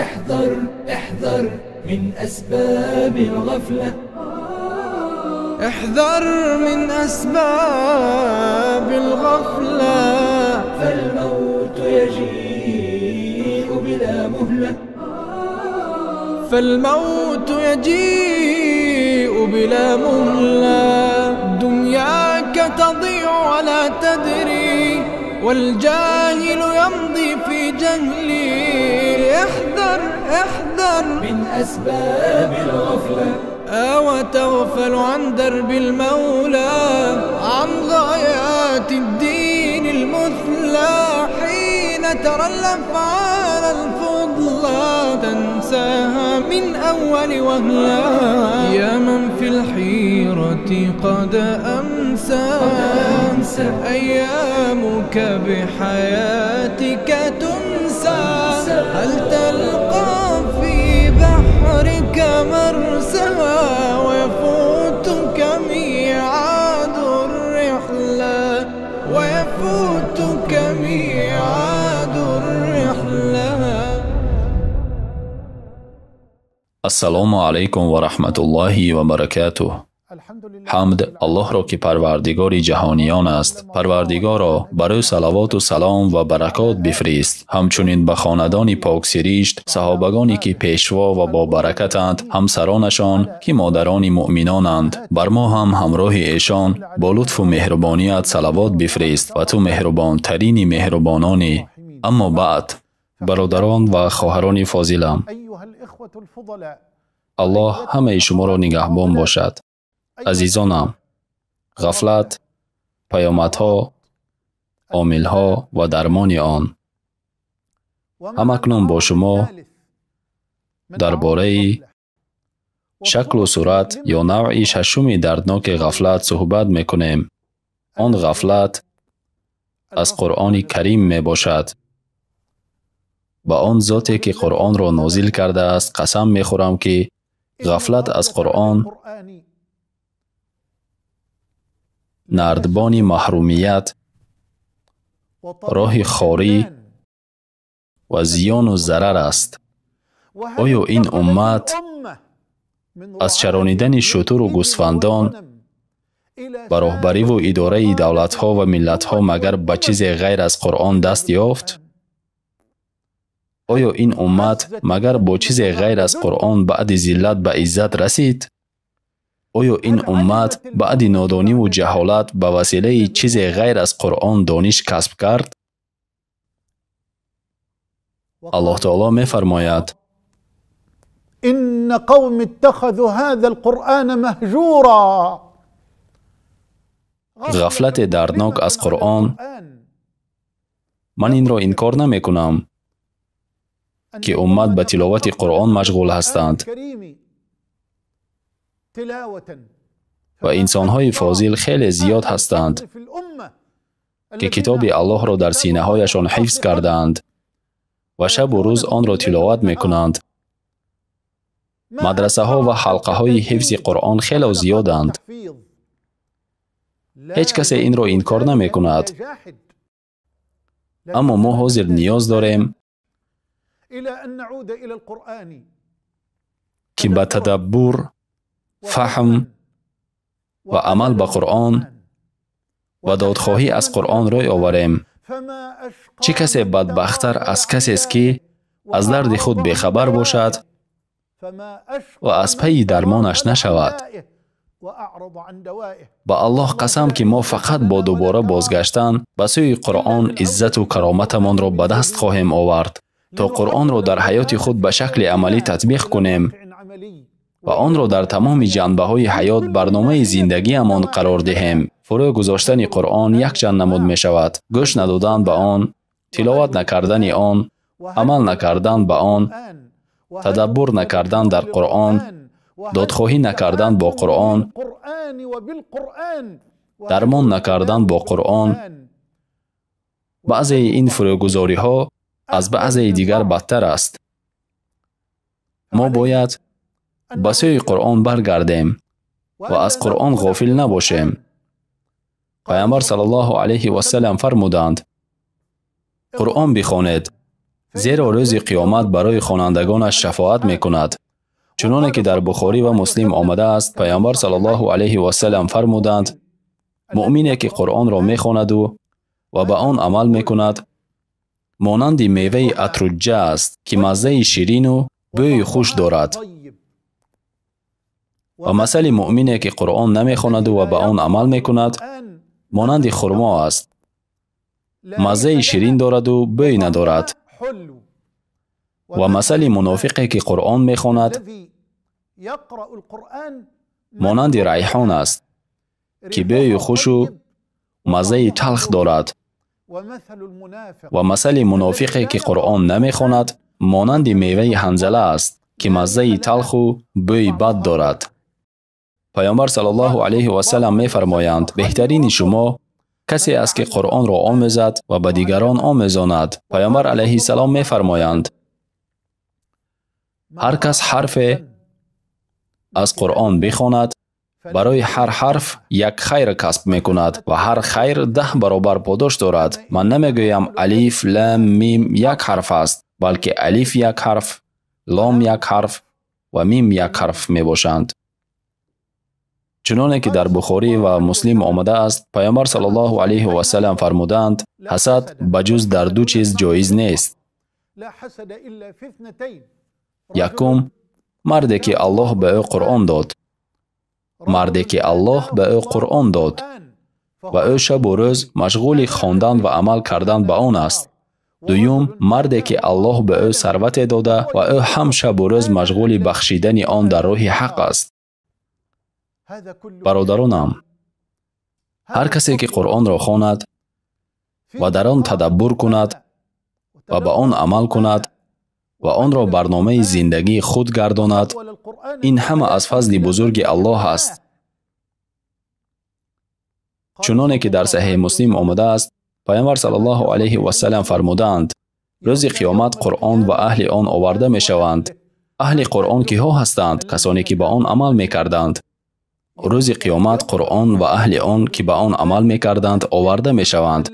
احذر احذر من أسباب الغفلة. احذر من أسباب الغفلة، فالموت يجيء بلا مهلة. فالموت يجيء بلا مهلة. دنياك تضيع ولا تدري، والجاهل يمضي في جهلي. احذر احذر من أسباب الغفلة. وتغفل عن درب المولى، عن غايات الدين المثلى. حين ترى الأفعال الفضلى تنساها من أول وهلة. يا من في الحيرة قد أمسى، أيامك بحياتك تنسى. هل تلقى في بحرك مرسى، ويفوتك ميعاد الرحلة، ويفوتك ميعاد الرحلة. Ассалому алайкум ва раҳматуллоҳи ва баракатуҳ. Ҳамд Аллоҳро, ки парвардигори ҷаҳониён аст. Парвардигоро, бар ӯ салавоту салом ва баракот бифирист. Ҳамчунин ба хонадони поксиришт, саҳобагоне ки пешво ва бобаракатанд, ҳамсаронашон ки модарони муъминонанд. Бар мо ҳам ҳамроҳи эшон бо лутфу меҳрубоният салавот бифирист ва ту меҳрубонтарини меҳрубононӣ. Аммо баъд, бародарон ва хоҳарони фозилам, Аллоҳ ҳамаи шуморо нигаҳбон бошад. Азизонам, ғафлат, паёмадҳо, омилҳо ва дармони он. Ҳамакнун бо шумо дар бораи шаклу сурат ё навъи шашуми дардноки ғафлат суҳбат мекунем. Он ғафлат аз Қуръони Карим мебошад. Ба он зоте ки Қуръонро нозил кардааст қасам мехӯрам, ки ғафлат аз Қуръон нардбони маҳрумият, роҳи хорӣ ва зиёну зарар аст. Оё ин уммат аз чаронидани шутуру гӯсфандон ба роҳбариву идораи давлатҳо ва миллатҳо магар ба чизе ғайр аз Қуръон даст ёфт? Оё ин уммат магар бо чизе ғайр аз Қуръон баъди зиллат ба иззат расид? Оё ин уммат баъди нодониву ҷаҳолат ба василаи чизе ғайр аз Қуръон дониш касб кард? Аллоҳ таоло мефармояд: إن قوم اتخذوا هذا القرآن مهجورا. Ғафлате дарднок аз Қуръон. Ман инро инкор намекунам, ки уммат ба тиловати Қуръон машғул ҳастанд ва инсонҳои фозил хеле зиёд ҳастанд, ки китоби Аллоҳро дар синаҳояшон ҳифз кардаанд ва шабу рӯз онро тиловат мекунанд. Мадрасаҳо ва ҳалқаҳои ҳифзи Қуръон хело зиёданд. Ҳеҷ касе инро инкор намекунад. Аммо мо ҳозир ниёз дорем, ки ба тадаббур, фаҳм ва амал ба Қуръон ва додхоҳӣ аз Қуръон рӯй оварем. Чӣ касе бадбахттар аз касест, ки аз дарди худ бехабар бошад ва аз пайи дармонаш нашавад? Ба Аллоҳ қасам, ки мо фақат бо дубора бозгаштан ба сӯи Қуръон иззату кароматамонро ба даст хоҳем овард, то Қуръонро дар ҳаёти худ ба шакли амалӣ татбиқ кунем ва онро дар тамоми ҷанбаҳои ҳаёт барномаи зиндагиамон қарор диҳем. Фурӯ гузоштани Қуръон якчанд намуд мешавад: гӯш надодан ба он, тиловат накардани он, амал накардан ба он, тадаббур накардан дар Қуръон, додхоҳӣ накардан бо Қуръон, дармон накардан бо Қуръон. Баъзеи ин фурӯгузориҳо аз баъзеи дигар бадтар аст. Мо бояд ба сӯи Қуръон баргардем ва аз Қуръон ғофил набошем. Паёмбар саллаллоҳу алайҳи васаллам фармуданд: Қуръон бихонед, зеро рӯзи қиёмат барои хонандагонаш шафоат мекунад. Чуноне ки дар Бухорӣ ва Муслим омадааст, Паёмбар саллаллоҳу алайҳи васаллам фармуданд: муъмине ки Қуръонро мехонаду ва ба он амал мекунад, монанди меваи атруҷҷа аст, ки маззаи ширину бӯи хуш дорад. Ва масали муъмине ки Қуръон намехонаду ва ба он амал мекунад, монанди хурмо аст, маззаи ширин дораду бӯй надорад. Ва масали мунофиқе ки Қуръон мехонад, монанди райҳон аст, ки бӯи хушу маззаи талх дорад. Ва масали мунофиқе ки Қуръон намехонад, монанди меваи ҳанзала аст, ки маззаи талху бӯи бад дорад. Паёмбар саллаллоҳу алайҳи васаллам мефармоянд: беҳтарини шумо касе аст ки Қуръонро омӯзад ва ба дигарон омӯзонад. Паёмбар алайҳиссалом мефармоянд: ҳар кас ҳарфе аз Қуръон бихонад, барои ҳар ҳарф як хайр касб мекунад ва ҳар хайр 10 баробар подош дорад. Ман намегӯям алиф, лам, мим як ҳарф аст, балки алиф як ҳарф, лом як ҳарф ва мим як ҳарф мебошанд. Чуноне ки дар Бухорӣ ва Муслим омадааст, Паёмбар саллаллоҳу алайҳи васаллам фармуданд: ҳасад ба ҷуз дар ду чиз ҷоиз нест. Якум, марде ки Аллоҳ ба ӯ Қуръон дод. Марде ки Аллоҳ ба ӯ Қуръон дод ва ӯ шабу рӯз машғули хондан ва амал кардан ба он аст. Дуюм, марде ки Аллоҳ ба ӯ сарвате дода ва ӯ ҳам шабу рӯз машғули бахшидани он дар роҳи ҳақ аст. Бародаронам, ҳар касе ки Қуръонро хонад ва дар он тадаббур кунад ва ба он амал кунад ва онро барномаи зиндагии худ гардонад, ин ҳама аз фазли бузурги Аллоҳ аст. Чуноне ки дар Саҳеҳи Муслим омадааст, Паёмбар саллаллоҳу алайҳи васаллам фармудаанд: рӯзи қиёмат Қуръон ва аҳли он оварда мешаванд. Аҳли Қуръон киҳо ҳастанд? Касоне ки ба он амал мекарданд. Рӯзи қиёмат Қуръон ва аҳли он ки ба он амал мекарданд оварда мешаванд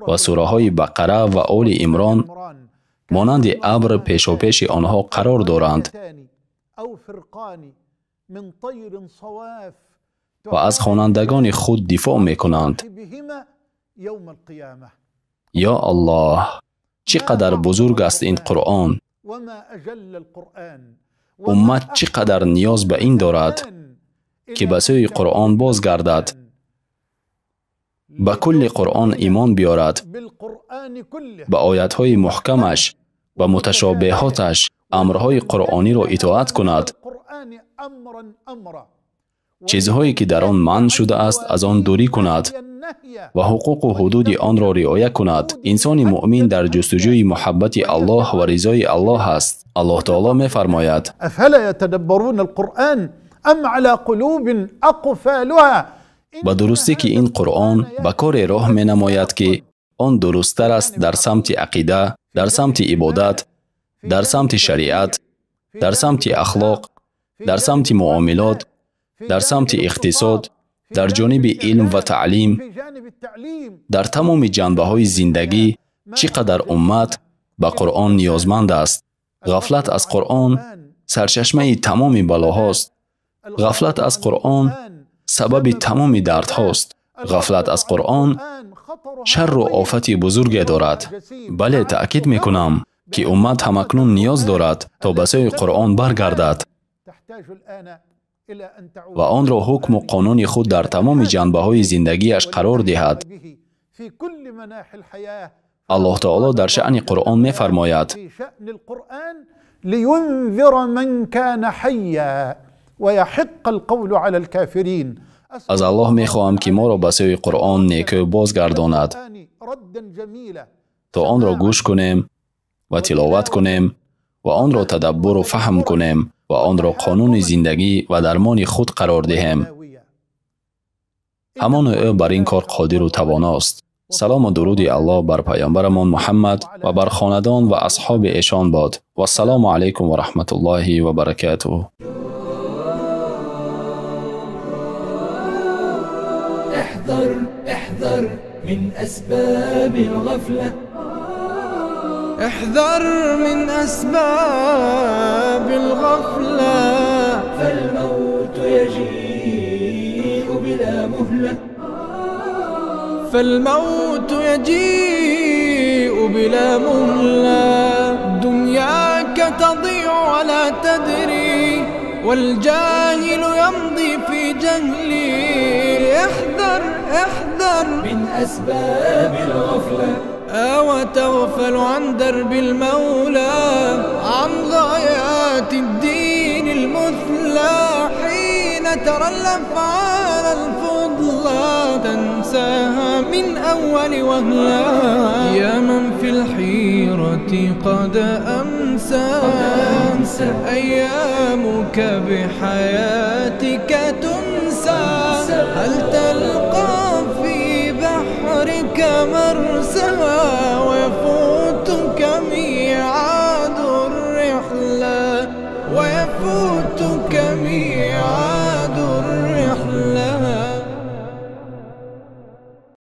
ва сураҳои Бақара ва Оли Имрон монанди абр пешопеши онҳо қарор доранд ва аз хонандагони худ дифоъ мекунанд. Ё Аллоҳ, чӣ қадар бузург аст ин Қуръон! Уммат чӣ қадар ниёз ба ин дорад, ки ба сӯи Қуръон бозгардад, ба кулли Қуръон имон биёрад, ба оятҳои муҳкамаш, ба муташобеҳоташ, амрҳои қуръониро итоат кунад. Чизҳое ки дар он манъ шудааст, аз он дурӣ кунад ва ҳуқуқу ҳудуди онро риоя кунад. Инсони муъмин дар ҷустуҷӯи муҳаббати Аллоҳ ва ризои Аллоҳ аст. Аллоҳ таоло мефармояд: ба дурустӣ ки ин Қуръон ба коре роҳ менамояд, ки он дурусттар аст дар самти ақида, дар самти ибодат, дар самти шариат, дар самти ахлоқ, дар самти муомилот, дар самти иқтисод, дар ҷониби илм ва таълим, дар тамоми ҷанбаҳои зиндагӣ. Чӣ қадар уммат ба Қуръон ниёзманд аст. Ғафлат аз Қуръон сарчашмаи тамоми балоҳост. Ғафлат аз Қуръон сабаби тамоми дардҳост. Ғафлат аз Қуръон шарру офати бузурге дорад. Бале, таъкид мекунам, ки уммат ҳамакнун ниёз дорад, то ба сӯи Қуръон баргардад ва онро ҳукму қонуни худ дар тамоми ҷанбаҳои зиндагиаш қарор диҳад. Аллоҳ таоло дар шаъни Қуръон мефармояд: аз Аллоҳ мехоҳам, ки моро ба сӯи Қуръон некӯ бозгардонад, то онро гӯш кунем ва тиловат кунем ва онро тадаббуру фаҳм кунем ва онро қонуни зиндагӣ ва дармони худ қарор диҳем. Ҳамоно ӯ бар ин кор қодиру тавоност. Салому дуруди Аллоҳ бар паёмбарамон Муҳаммад ва бар хонадон ва асҳоби эшон бод. Вассалому алайкум ва раҳматуллоҳи ва баракатуҳ. احذر من أسباب الغفلة. احذر من أسباب الغفلة، فالموت يجيء بلا مهلة. فالموت يجيء بلا مهلة. دنياك تضيع ولا تدري، والجاهل يمضي في جهلي. احذر احذر من أسباب الغفلة. وتغفل عن درب المولى، عن غايات الدين المثلى. حين ترى الأفعال الفضلى تنساها من أول وهلة. يا من في الحيرة قد أمسى، أيامك بحياتك تنسى. هل تلقى في بحرك مرسى، ويفوتك ميعاد الرحلة، ويفوتك ميعاد